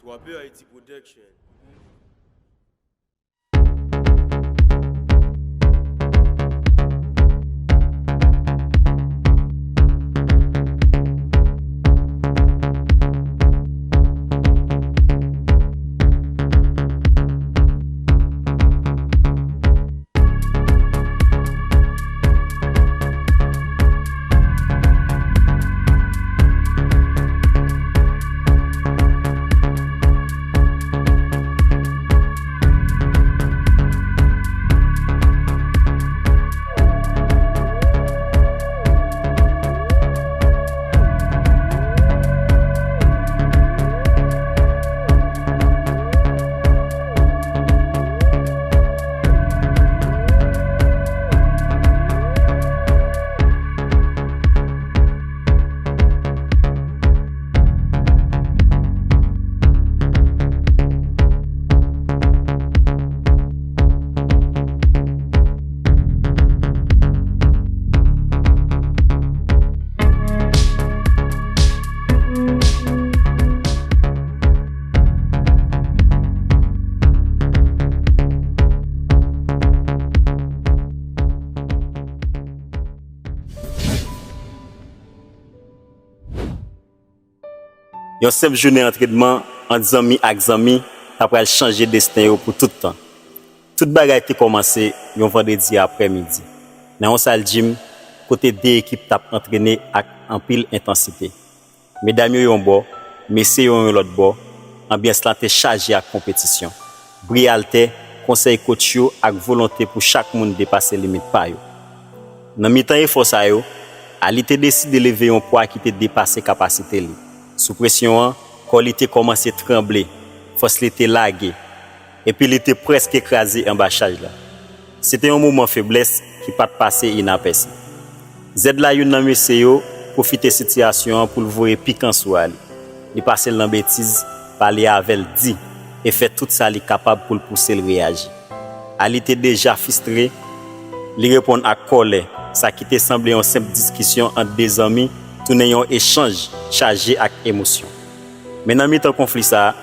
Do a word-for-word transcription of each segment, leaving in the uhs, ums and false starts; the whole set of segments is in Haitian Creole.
Wapè Haiti Production. Yon senp jounen antrènman ant zanmi ak zanmi ta pral chanje desten yo pou tout tan. Tout bagay te kòmanse yon vandredi aprèmidi, nan yon sal gym kote de ekip t ap antrene ak anpil entansite. Medam yo yon bò, mesye yo yon lòt bò, anbyans lan te chaje ak konpetisyon. Bri altè, konsèy coach yo ak volonte pou chak moun depase limit pa yo. Nan mitan efò sa yo, Ali te deside leve yon pwa ki te depase kapasite li. Sou presyon an, kò li te kòmanse tranble, fòs li te lage, epi li te prèske kraze anba chaj la. Se te yon moman feblès ki pa t pase inapèsi. Zèd la youn nan mesye yo pwofite sitiyasyon an pou l voye pikan sou Ali. Li pase l nan betiz, pale avè l di, e fè tout sa li kapab pou l pouse l reyaji. Ali te deja fristre, li reponn ak kòlè, sa ki te sanble yon senp diskisyon ant de zanmi tounen yon echanj chaje ak emosyon. Men nan mitan konfli sa a,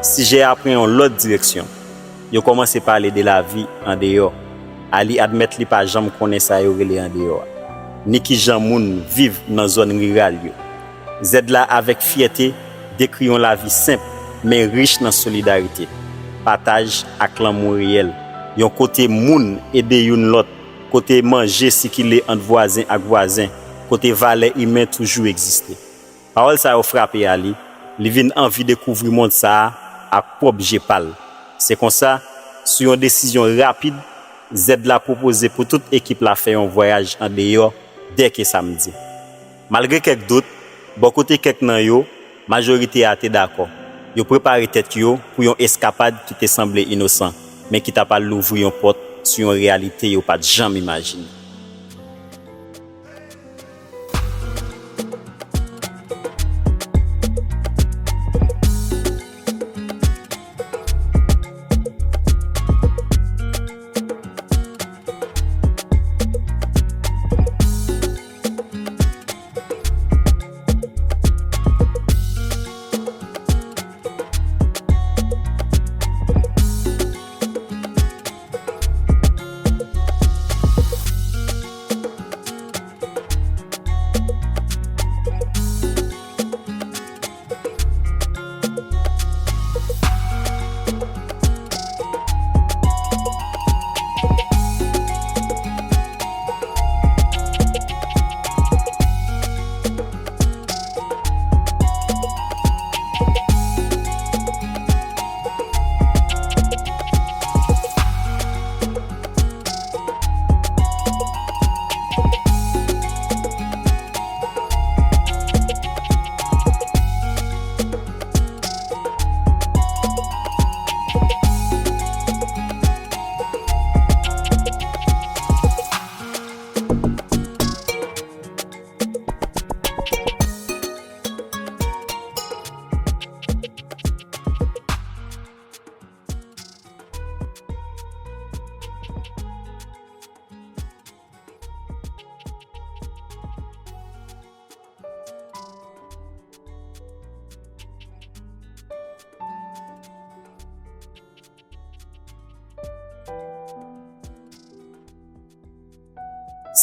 sijè a pran yon lòt direksyon. Yo kòmanse pale de lavi andeyò. Ali admèt li pa janm konnen sa yo rele andeyò a, ni kijan moun viv nan zòn riral yo. Zèd la, avèk fyète, dekri yon lavi senp, men rich nan solidarite, pataj ak lanmou reyèl. Yon kote moun ede youn lòt, kote manje sikile ant vwazen ak vwazen, kote valè imen toujou egziste. Pawòl sa yo frape Ali, li vin anvi dekouvri mond sa a ak pwòp je pa l. Se konsa, sou yon desizyon rapid, Zèd la pwopoze pou tout ekip la fè yon vwayaj andeyò dèke samdi. Malgre kèk dout, bò kote kèk nan yo, majorite a te dakò. Yo prepare tèt yo pou yon eskapad ki te sanble inosan, men ki ta pral louvri yon pòt sou yon reyalite yo pa t janm imajine.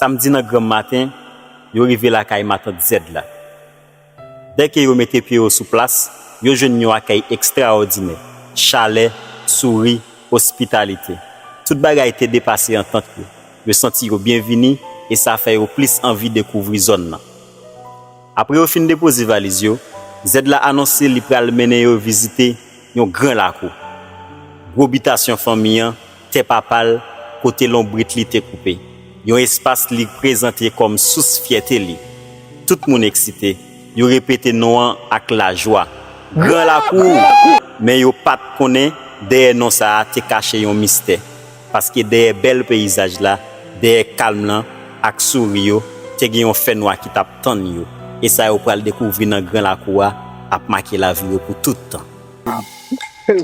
Samdi nan granm maten, yo rive lakay matant Zèd la. Dèke yo mete pye yo sou plas, yo jwenn yon akèy ekstraòdinè, chalè, souri, ospitalite. Tout bagay te depase antant yo. Yo santi yo byenvini e sa fè yo plis anvi dekouvri zòn nan. Apre yo fin depoze valiz yo, Zèd la anonse li pral mennen yo vizite yon gran lakou. Gwo bitasyon fanmi an, tè papa l, kote lonbrit li te koupe. Yon espas li prezante kòm sous fyète li. Tout moun eksite. Yo repete non an ak lajwa. Gran Lakou! Men yo pa t konnen, dèyè non sa a te kache yon mistè. Paske dèyè bèl peyizaj la, dèyè kalm lan ak souri yo, te gen yon fènwa ki t ap tann yo. E sa yo pral dekouvri nan Gran Lakou a ap make lavi yo pou tout tan.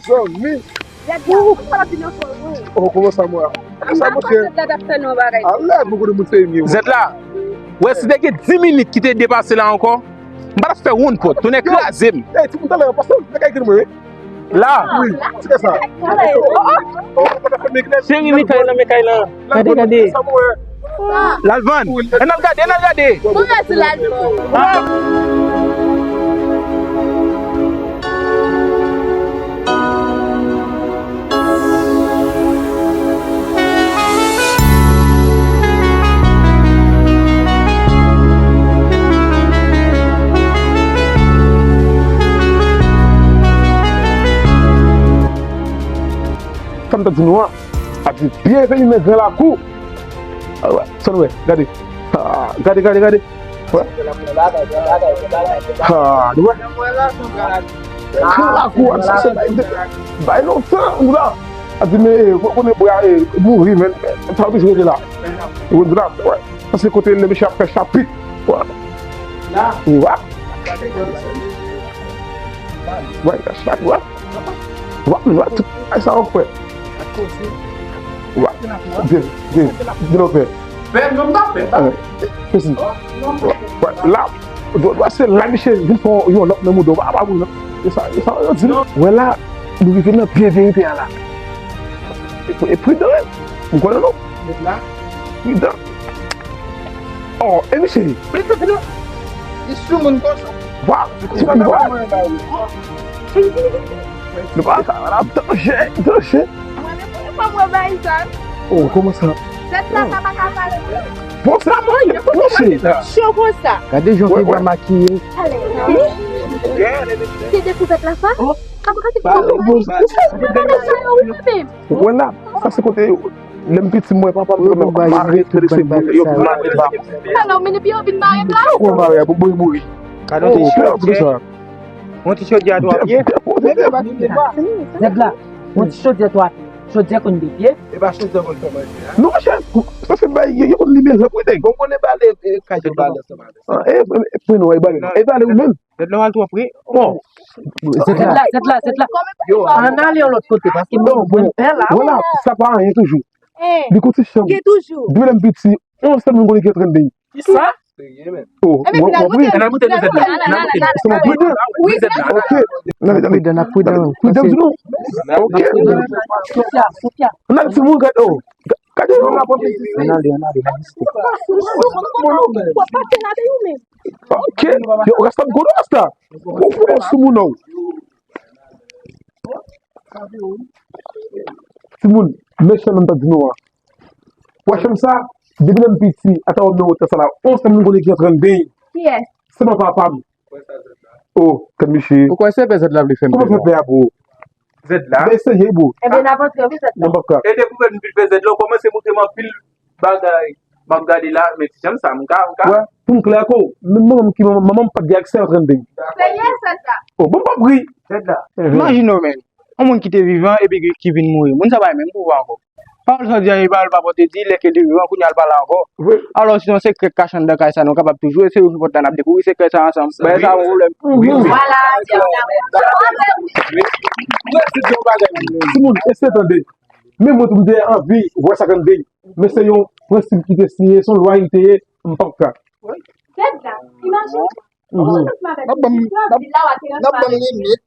Zanmi. Ou pa vin ankò, non. Oh, kòman sa, mwen? Sa, monchè. Alèz, mwen konnen moun serye, mwen. Zèt la. Wè, si te gen dis minit ki te depase la ankò, m pa t ap fè wonn pòt. Tonnè kraze m. Ey, timoun, talè, pase nan kay granmoun, wi. La. Wi, se sa. Cheri, men kay lan, men kay lan. Gade, gade. L al vann. Ann al gade, ann al gade. Mwen rete la, non. Sa m ta di nou an, a di byenveni nan Gran Lakou. Ah, wè, sa nou wè, gade. Ah, gade, gade, gade. Wè. Ah, nou wè. Gran Lakou, a di sa se bay, bay lontan, nou la. A di, men, eh, ou konnen bwa, eh, mouri, men, men, sa oblije rete la. Ou konn la, wè. Paske kote lè mesye ap fè chapit, wè. Wè. Wè, chapit, wè. Wè, wè, tout bagay sa yo fè. Wè, gen, gen, gen lòt fè. Fè, non, m pa fè, pa. Wè, la, dwa, dwa se la, misye vin fè yon lòt nan mouda w, pa, pa moun, non. E sa, e sa, yo di, non. Wè la, nou rive nan pye verite a la. E, e pridan, wi. M konnen, non. Pridan. Oh, e misye. Li soumoun konsa. Wa, ti moun wa. Nou pa ka la, danje, danje. Mwen menm premye fwa m wè bagay sa. Oh, kòman sa? Zèt la, sa pa ka pale. Bon, sa mwen, mwen, se cho konsa. Gade jan fi a makiye. Se dekouvèt la sa? Kòman ka se dekouvèt? Ou fè bagay sa yo, wi, mwen menm. Wè la, sa se kote lè m piti, mwen, papa m, mwen, mare, yo vin mare m. Alò, men epi yo vin mare m la? Ou mare, pou mwen mouri. Gade yon ti chodyè. Yon ti chodyè a twa pye. Zèt la, yon ti chodyè twa pye. Chodyè konn de pye. E pa chodyè konn fè manje, a? Non, monchè, sa se bay, yo konn limen lè pou de. Bon, konnen bale, e, kay yo bale ansanm avè sa. E, e, e, non, e bale, e bale ou menm. Zèt la al twò pre. Bon. Zèt la, zèt la, zèt la. Ann ale yon lòt kote, paske mwen, mwen pè la. Vwala, sa pa anyen toujou. Li gon ti chanm. Gen toujou. Depi lè m piti, yon sèl moun konnen ki antre anndan. Kisa? Oh, w ap ri. Ann al moute nou zèt la. Ann al moute nou. Se mwen pridan. Wi, zèt la. Ok. N ale, n ale. Pridan, n ap pridan. Pridan di nou. Ok. Sofia, Sofia. Ann al, timoun, gade, oh. Gade, oh. Ann ale, ann ale, n ap visite. Ok. Yo, rasta m konnen rasta. Ou fou, ou sou moun, non. Timoun, men chanm m ta di nou an. Wè chanm sa, depi lè m piti, ata w nan wotè sa la, on sèl moun konnen ki antre anndan. Kiyès? Se pa papa m. Oh, tèt misye. Ou kwè se pè zèt la vle fè m pè? Kòman fè pè a, bro? Zèt la. Men serye, bro. Ebyen, n ap antre, wi, zèt la. Nan baka. E depi lè m vin pè zèt la, ou kòmanse montre m anpil bagay. M ap gade la, men ti chanm sa, m ka, m ka. Wè, pou m klè ak ou, menm manman m ki, manman, manman m pa t gen aksè antre anndan. Serye, zèt la. Oh, bon, m p ap ri. Zèt la. Imajine w, men. Yon moun ki te vivan epi ki, ki vin mouri. Moun sa pa gen menm pouvwa ankò. Pawòl sa di a, e pa, l pa pote di, lè ke li te vivan, kounye a l pa la ankò. Alò, si yon sekrè k kache anndan kay sa, nou kapab toujou eseye ouvri pòt la, n ap dekouvri sekrè sa ansanm. Bagay sa pa yon pwoblèm. Vwala. Timoun, eseye tande. Men mwen tou, m te anvi wè sa k anndan. Men se yon prensip ki te siyen, se yon lwa ki te ye, m p ap ka. Tèt la, imajine. N ap ban m, n ap, n ap ban m limit.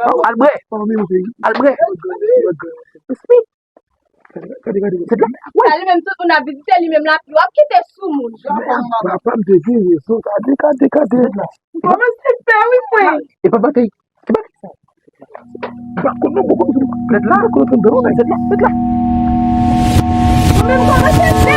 Al bwè. Al bwè. Gade, gade, gade. Se la. Sa li menm tout moun ap vizite li menm lapli w ap kite sou moun. Papa m te gen rezon. Gade, gade, gade. M kòmanse pè wi mwen. E pa bagay. Se bagay sa. M pa konn non, m pa konn. Tèt la. M pa konn non, tèt la, tèt la. Mwen menm kòmanse pè.